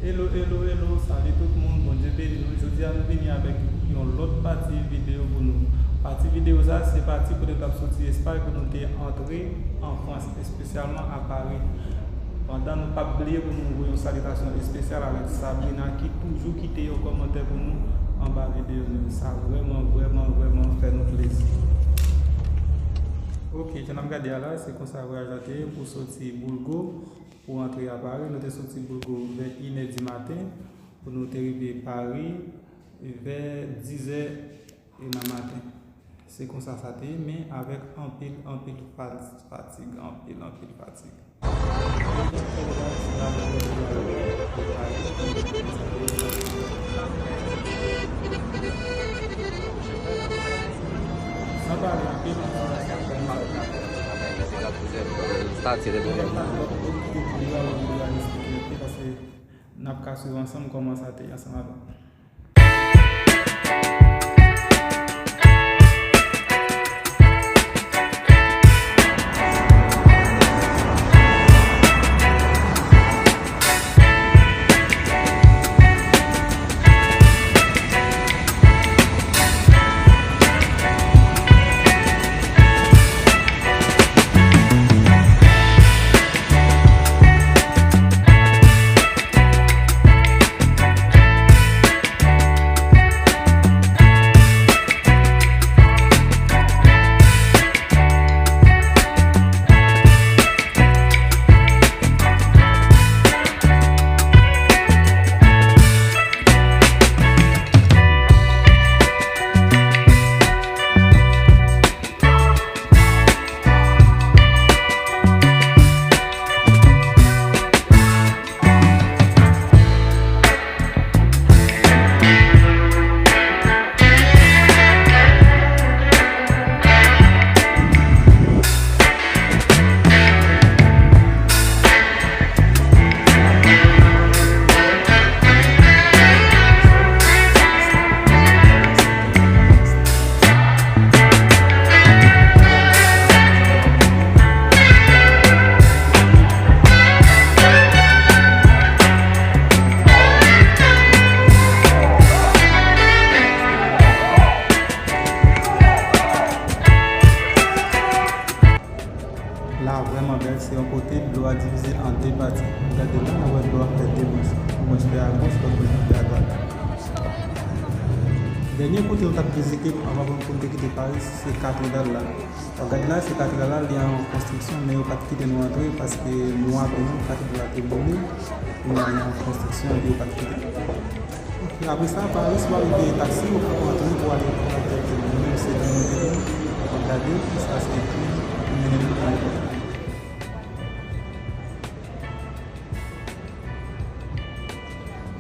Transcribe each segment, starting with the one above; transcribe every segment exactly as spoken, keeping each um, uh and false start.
Hello, hello, hello, salut tout moun, Bondye beni nou. Jodi a nou vini avèk yon lòt pati videyo pou nou. Pati videyo sa se pati kote nou t ap soti Espay pou nou te antre an Frans, espesyalman a Pari. Pandan nou p ap bliye pou nou voye yon salitasyon espesyal avèk Sabrina ki toujou kite yon kòmantè pou nou anba videyo nou. Sa vrèman, vrèman, vrèman fè nou plezi. Ok, jan n ap gade a la, se konsa vwayaj la te ye pou soti Boulgo. Pou antre a Pari, nou te soti Boulgo vè inè di maten, pou nou te rive Pari vè dizè nan maten. Se konsa sa te ye, men avèk anpil, anpil fa-, fatig, anpil, anpil fatig. San pale anpil, sa te N ap ka swiv ansanm kòman sa te ye ansanm avè m. La vrèman bèl, se yon kote dlo a divize an de pati. Gade la, nou wè dlo a fè de branch. Yon branch fè agoch, lòt branch fè adwat. Dènye kote nou t ap vizite anvan pou n te kite Paris, se katedral la. Gade la, se katedral la, li an konstriksyon, men yo pa t kite nou antre paske mwa ke nou katedral la te boule. Kounye a, li an konstriksyon, epi yo pa t kite nou. Apre sa, Paris, w a rive taksi, ou ka antre pou ale pou al direktèman. Menm si se nan monte tou, w ap gade, sa se ekri pou mennen nou nan ayewopò.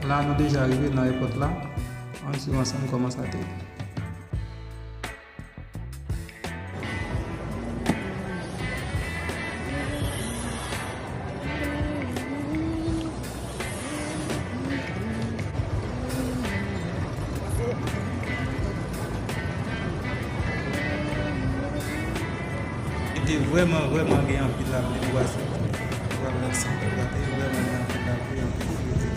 La, nou deja rive nan ayewopò la. Ann swiv ansanm kòman sa te ye. Li te vrèman, vrèman gen anpil lapli pou pase. Vrèman, vrèman gen anpil lapli, anpil fredi.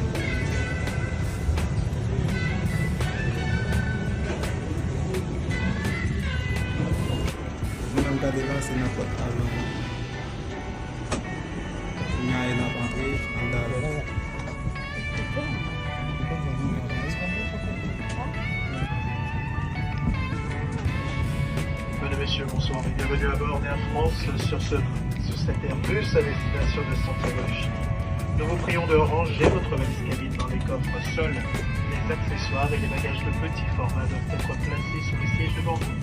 Jan n ap gade la, se nan pòt avyon an. Kounye a, n ap antre anndan avyon an. Mesdames, Messieurs, bonsoir et bienvenue à bord d'Air France sur ce, sur cet Airbus à destination de Santiago du Chili. Nous vous prions de ranger votre valise cabine dans les coffres sols. Les accessoires et les bagages de petit format doivent être placés sur les sièges devant vous.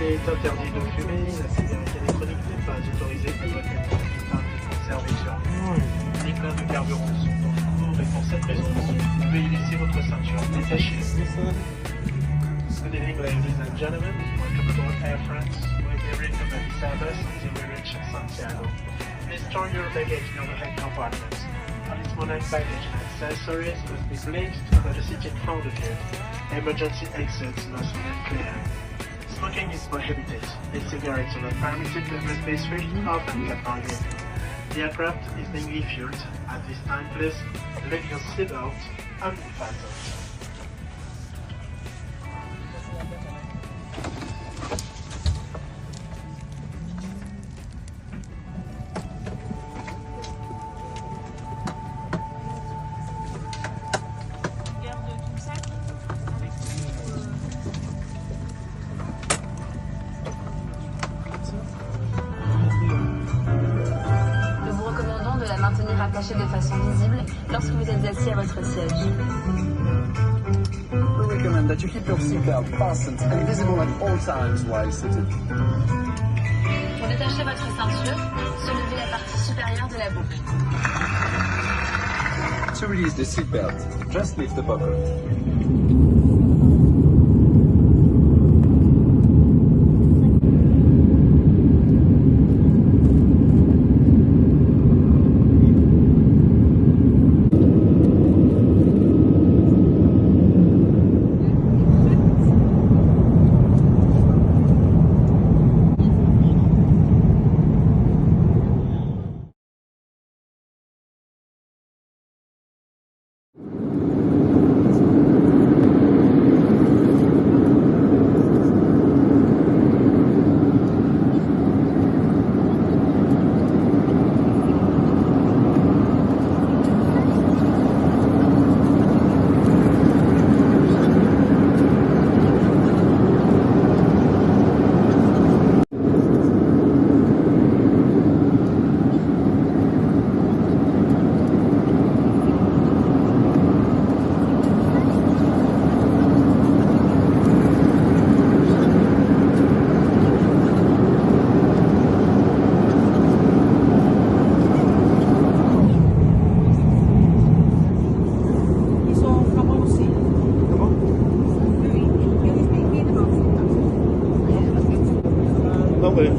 Il est interdit de fumer, la cigarette électronique n'est pas autorisée et doit être éteinte et conservée sur place. Les pleins de carburant sont en cours et pour cette raison, veuillez laisser votre ceinture détachée. Good evening, ladies and gentlemen. Welcome aboard Air France. We'll be returning this Airbus until we reach Santiago. Please store your baggage in overhead compartments. At this moment, baggage and accessories must be placed under the seat in front of you. Emergency exits must remain clear. Smoking is prohibited. E-cigarettes are not permitted in the space station or Van Cat Market. The aircraft is being refueled. At this time, please leave your seatbelt unfastened. Nous vous recommandons de la maintenir attachée de façon visible lorsque vous êtes assis à votre siège. We recommend that you keep your seatbelt fastened and visible at all times while sitting. Pour détacher votre ceinture, soulevez la partie supérieure de la boucle. To release the seatbelt, just lift the buckle. Ils sont vraiment aussi. Comment? Oui, ils respectent bien les enfants. Non, mais